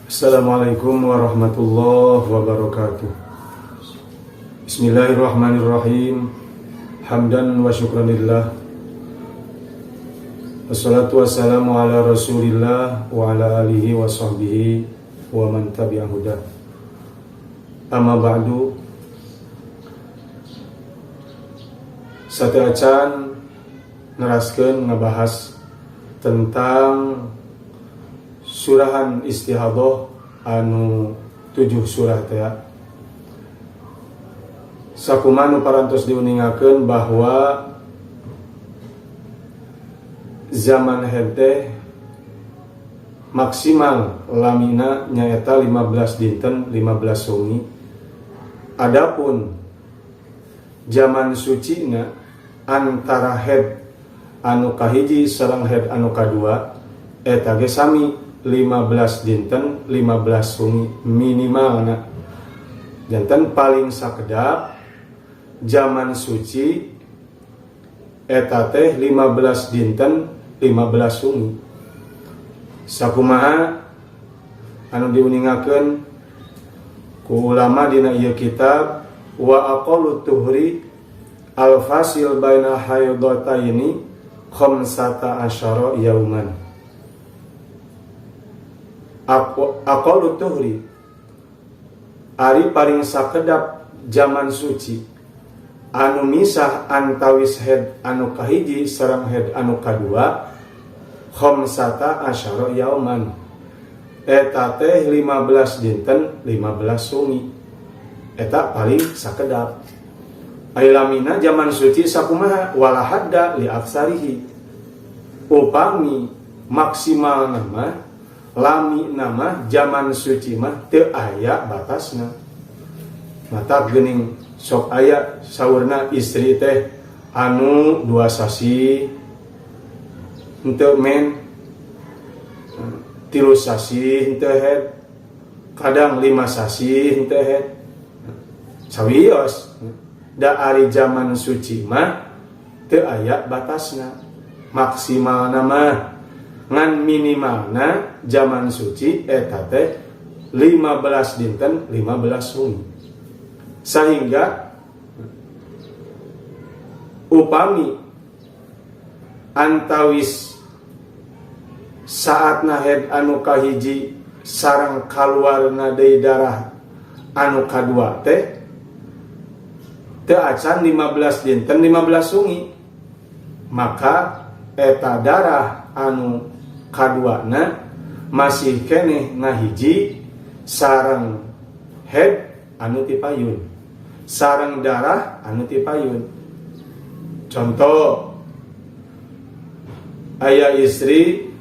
Assalamualaikum warahmatullahi wabarakatuh. Bismillahirrahmanirrahim. Hamdan wa syukranillah. Wassalatu wassalamu ala Rasulillah wa ala alihi wa sahbihi wa man tabi'a hudah. Amma ba'du. Sateuacan neraskeun ngabahas tentang surahan istihadah anu 7 surah teh. Sakumaha nu parantos diuningakeun bahwa zaman haid teh maksimal lamina nyaeta 15 dinten 15 wengi. Adapun zaman sucina antara haid anu kahiji sareng haid anu kadua eta ge sami 15 dinten 15 wengi minimalna. Janten paling sakedap zaman suci eta teh 15 dinten 15 wengi. Sakumaha anu diuningakeun ku ulama dina ieu kitab wa aqallu tuhri al fasil baina haidataini khamsata asyara yauman. Aqallu tuhri ari paling sakedap zaman suci anu misah antawis head anu kahiji sareng head anu kadua khamsata asyara yauman eta teh 15 dinten 15 wengi eta paling sakedap. Ari lamina zaman suci sakumaha wala hadda li aksarihi upami maksimal nama lami nama zaman suci mah teu aya batasna. Mata geuning sok aya saurna istri teh anu 2 sasi henteu men 3 sasi henteu head kadang 5 sasi henteu head sawios. Da ari zaman suci mah teu aya batasna maksimal nama ngan minimalna zaman suci eta teh 15 dinten 15 wengi. Sehingga upami antawis saatna head anu kahiji sareng kaluarna deui darah anu kadua teh teu acan 15 dinten 15 wengi maka eta darah anu kaduana masih keneh ngahiji sareng head anu tipayun sareng darah anu tipayun. Contoh aya istri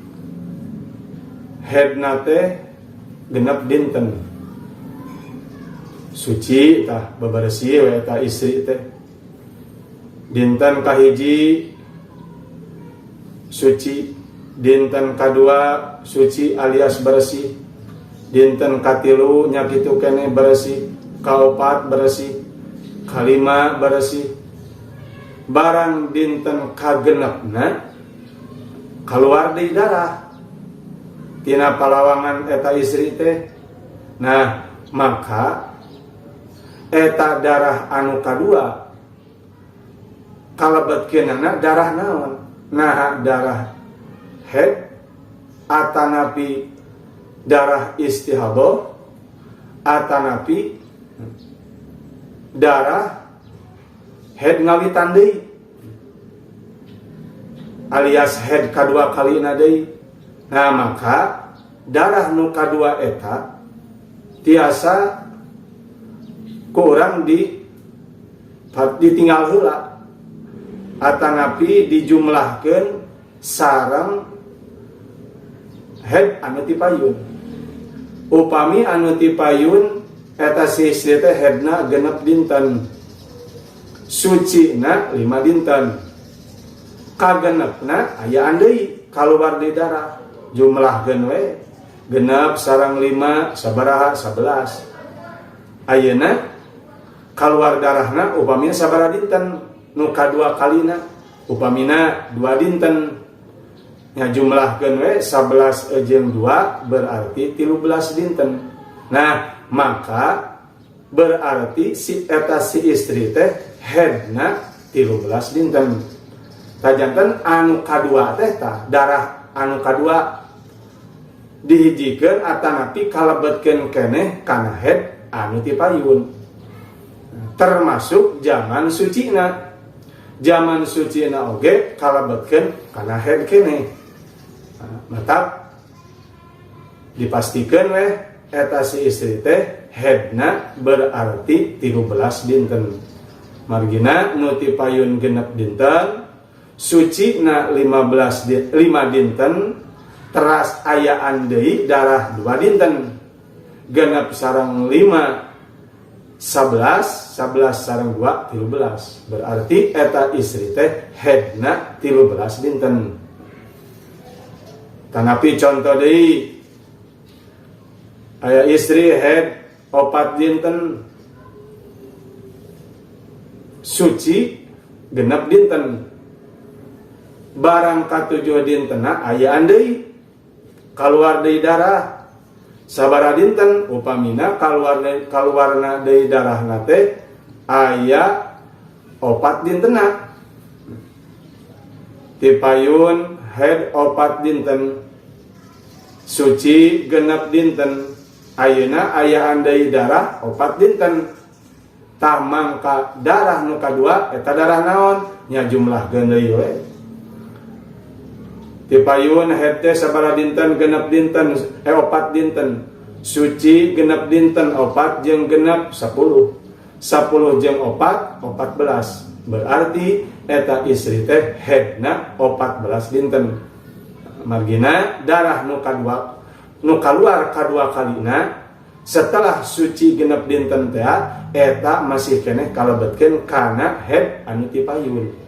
headna teh genep dinten suci tah bebersih we eta istri teh dinten kahiji suci dinten kadua suci alias bersih dinten katilu nya kitu keneh bersih kaopat bersih kalima bersih barang dinten kagenepna keluar di darah tina palawangan eta istri teh. Nah maka eta darah anu kadua kalebetkeunana darah naon? Nah darah haid atanapi darah istihadah atanapi darah haid ngawitan deui alias haid kadua kalina deui. Nah maka darah nu kadua eta tiasa kurang ditinggal heula atanapi dijumlahkeun sareng head anu tipayun. Upami anu tipayun eta si istri teh headna genep dinten sucina 5 dinten kagenepna ayaan deui kaluar di darah jumlahkeun we genep sareng 5 sabaraha 11 ayeuna kaluar darahna upamina sabaraha dinten nu kadua kalina upamina 2 dinten Nya, jumlahkeun we 11 jeung 2 berarti 13 dinten. Nah, maka berarti si eta si istri teh haidna 13 dinten. Tah, janten anu kadua teh, tah darah anu kadua dihijikeun atanapi kalebetkeun keneh kana haid anu ti payun, termasuk zaman sucina. Zaman sucina oge kalebetkeun kana haid keneh. Nah, matak dipastikan weh eta si istri teh haidna berarti 13 dinten, margina nu ti payun 6 dinten, suci na 15 5 dinten, teras ayaan deui darah 2 dinten. 6 sareng 5 11, 11 sareng 2 13, berarti eta istri teh haidna 13 dinten. Tanapi contoh deui, aya istri haid 4 dinten, suci 6 dinten, barang katujuh dintena ayaan deui, keluar deui darah. Sabara dinten? Upamina keluarna deui darahna teh aya 4 dintena, ti payun haid 4 dinten, suci 6 dinten, ayeuna ayaan deui darah 4 dinten. Tah, mangka darah nu kadua eta darah naon? Nya, jumlahkeun deui we. Ti payun haid teh sabaraha dinten? 6 dinten, 4 dinten, suci 6 dinten. 4 jeung 6 10, 10 jeung 4 14, berarti eta istri teh haidna 14 dinten, margina darah nu kadua nu kaluar kadua kalina setelah suci 6 dinten teh eta masih keneh kalebetkeun kana haid anu ti payun.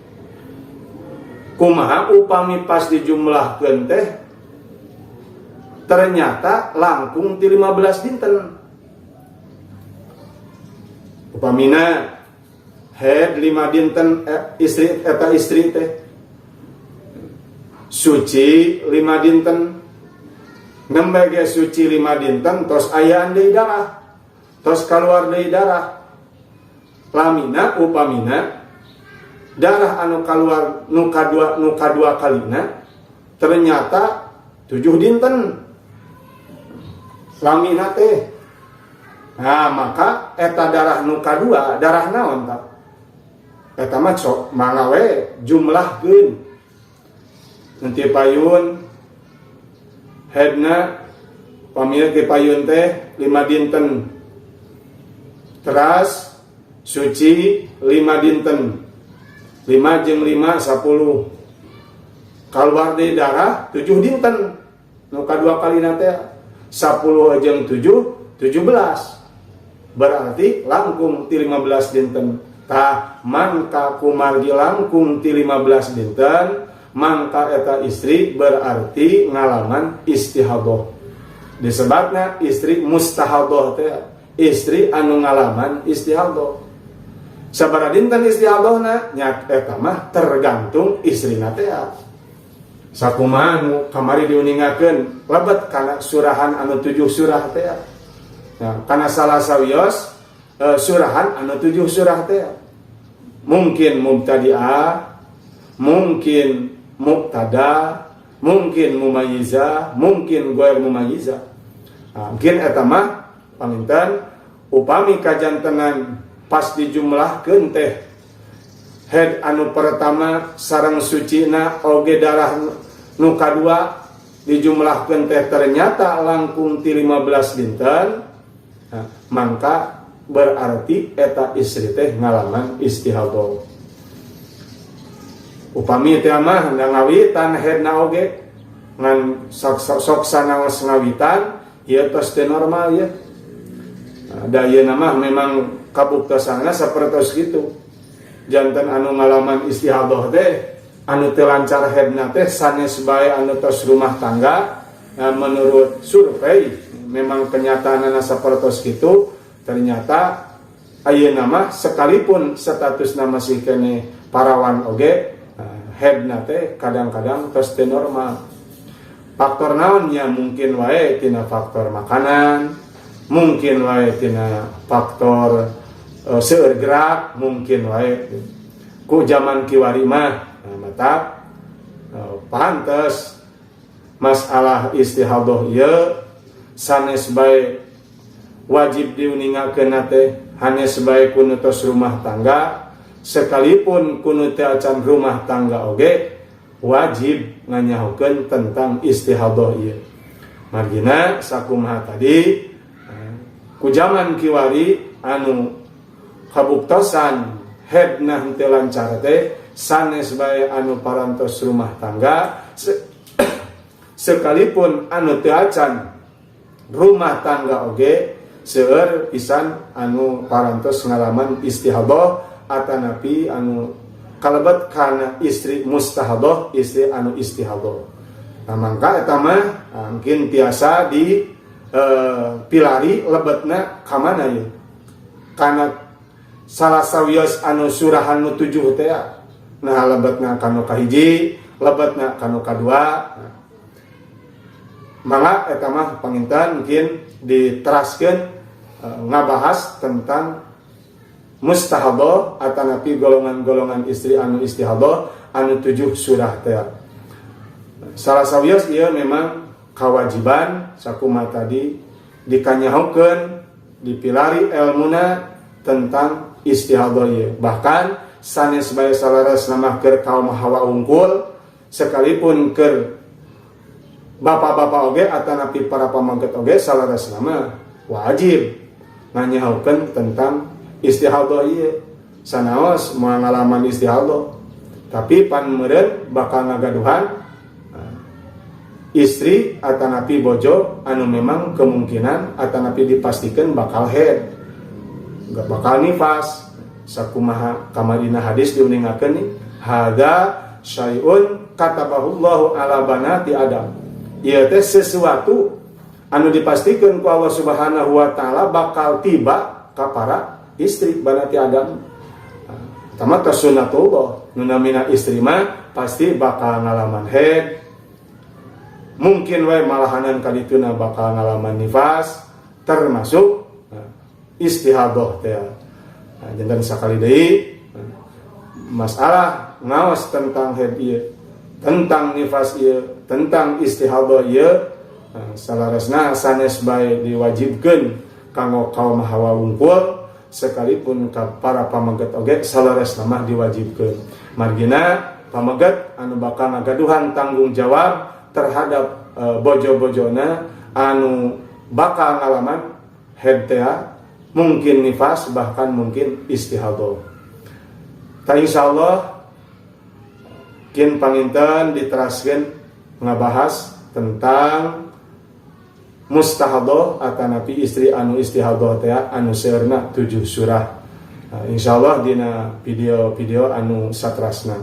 Kumaha upami pas dijumlahkeun teh ternyata langkung ti 15 dinten? Upamina haid 5 dinten istri, eta istri teh suci 5 dinten, nembe ge suci 5 dinten, tos ayaan deui darah, tos keluar deui darah. Lamina upamina darah anu keluar nu kadua kalina ternyata 7 dinten lamina teh. Nah, maka eta darah nu kadua darah naon? Tah, eta mah sok mangga we jumlahkeun. Nanti payun haidna pamina ti payun teh 5 dinten, teras suci 5 dinten, 5 jeung 5 10, keluar dari darah 7 dinten nu kadua kali teh. 10 jeung 7 17, berarti langkung ti 15 dinten. Tah, mangka kumargi langkung ti 15 dinten, mangka eta istri berarti ngalaman istihadah. Disebutna istri mustahadah teh istri anu ngalaman istihadah. Sabaraha dinten istihadahna? Nya, eta mah tergantung istrina teh, sakumaha anu kamari diuningakeun lebet kana surahan anu 7 surah teh. Nah, kana salah sawios surahan anu 7 surah teh, mungkin mubtadi'ah, mungkin mubtada, mungkin mumayyizah, mungkin ghair mumayyizah. Nah, mungkin eta mah panginten upami kajantenan pas dijumlahkeun teh haid anu pertama sareng sucina oge darah nu kadua dijumlahkeun teh ternyata langkung ti 15 dinten, nah, mangka berarti eta istri teh ngalaman istihadah. Upami teh mah ngawitan haidna oge ngan sok sok sanaos ngawitan ieu tos teu normal ya. Da ieu mah memang kabuktosanna sapertos kitu. Janten anu ngalaman istihadah teh anu teu lancar haidna teh sanes bae anu tos rumah tangga. Nah, menurut survei memang kenyataanna sapertos kitu. Ternyata ayeuna mah sekalipun statusna masih keneh parawan oge, haidna teh kadang-kadang tos teu normal. Faktor naonnya? Mungkin wae tina faktor makanan, mungkin wae tina faktor seueur gerak, mungkin wae ku zaman kiwari mah. Nah, mata pantes masalah istihadah ieu sanes bae wajib diuningakeun teh hanes bae ku nu tos rumah tangga, sekalipun ku nu teu acan rumah tangga oge wajib nganyahokeun tentang istihadah ieu. Margina sakumaha tadi, ku zaman kiwari anu kabuktosan haidna henteu lancar teh sanes bae anu parantos rumah tangga, sekalipun anu teu acan rumah tangga oge seueur pisan anu parantos ngalaman istihadah atanapi anu kalebet kana istri mustahadah, istri anu istihadah. Nah, mangka eta mah mungkin tiasa di pilari lebetna ka mana ye, kana salah sawios anu surahan nu tujuh teh. Nah, lebetna kanu kahiji, lebetna kanu kadua. Nah, mangga eta mah panginten mungkin diteraskeun ngabahas tentang mustahadah atanapi golongan-golongan istri anu istihadah anu tujuh surah teh. Salah sawios ieu memang kewajiban sakumaha tadi dikanyahokeun, dipilari elmuna tentang istihadah ieu. Bahkan sanes bae salaras nama keur kaum hawa unggul, sekalipun keur bapak-bapak oge atanapi para pameget oge salaras nama wajib nganyahokeun tentang istihadah ieu. Sanaos pengalaman istihadah, tapi pan meureun bakal ngagaduhan istri atanapi bojo anu memang kemungkinan atanapi dipastikan bakal haid, gak bakal nifas. Sakumaha kamarina hadis diuningakeun nih, hadza syai'un katabahullahu ala banati Adam, ieu teh sesuatu anu dipastikan ku Allah Subhanahu wa Taala bakal tiba ka para istri banati Adam. Tama sunatullah, nu namina istri mah pasti bakal ngalaman haid, mungkin wae malahanan kadituna bakal ngalaman nifas, termasuk istihadah teh. Nah, janten sakali deui masalah ngaos tentang haid ieu, tentang nifas ieu, tentang istihadah ieu, salaresna sanes bae diwajibkeun kanggo kaum hawa wungkul, sekalipun ka para pameget oge salaresna mah diwajibkeun. Margina pameget anu bakal ngagaduhan tanggung jawab terhadap bojo-bojona anu bakal ngalaman haid teh, mungkin nifas, bahkan mungkin istihadah. Ta insyaallah kin panginten diteraskeun ngabahas tentang mustahadah atanapi istri anu istihadah teh anu seueurna tujuh surah. Nah, insyaallah dina video-video anu satrasna.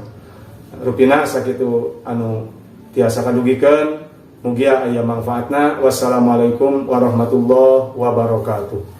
Rupina sakitu anu tiasa kadugikeun, mugia aya manfaatna. Wassalamualaikum warahmatullahi wabarakatuh.